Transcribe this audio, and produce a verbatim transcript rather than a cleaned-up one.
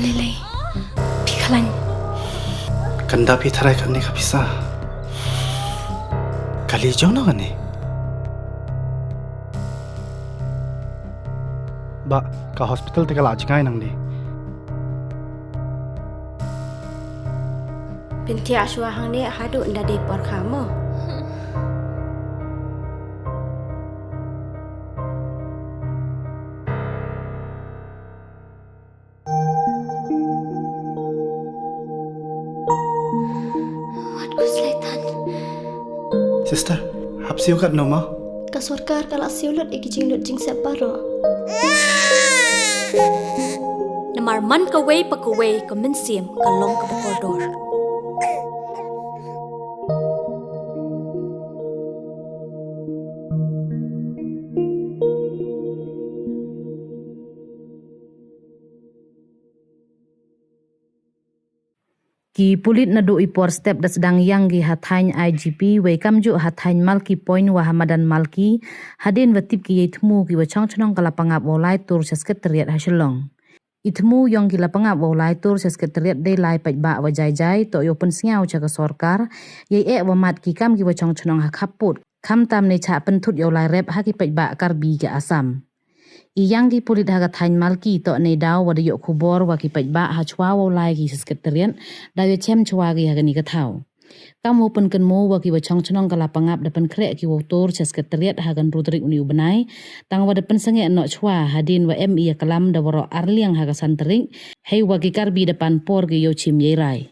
Lele, phi khlañ. Kanda phi tharai kane ka pisa. Kali jong no kane. Ba, ka hospital te ka la jngai nang di. Pynthia shuwa hangne haduh nda dei por kha mo. Wat ku slaitan. Sister, hap siew kat no ma? Ka sorkar ka la siew lut i ki jinglut jingsep baroh. Namar man kawei pa kawei ka mynsiem ka long kaba kordor. Ki pulit naduh i por step da sdang yang ki ha thaiñ I G P, wei kamjooh ha thaiñ Malki Point wa ha madan Malki, hadien wa tip ki yei thmu ki wa chong chnong ka Lapangap wow lai tur cha Secretariat ha Shillong. I thmu yong ki Lapangap wow lai tur cha Secretariat dei lai paidbah wa jai jai, toh yow pynsngew cha ka sorkar yei eh wa mat ki kam ki wa chong chnong ha khappud, khamtam ne chah pynthut yow lai rep ha ki paidbah Karbi ka Assam. I yang ki pulit ha ka thaiñ Malki toh neidaw wa da yoh khubor wa ki paidbah ha chwa wow lai ki cha Secretariat, da yoh chem chwa ki ha kani ka thaw. Kam wow pynkynmaw wa ki wa chong chnong ka Lapangap da pynkhreh ki wow tur cha Secretariat ha ka ynru tarik uni u bnai, tang wa da pynsangeh noh chwa hadien wa em i yaklam da waroh ar liang ha ka san tarik, hei wa ki Karbi da pan por ki yow chim yei rai.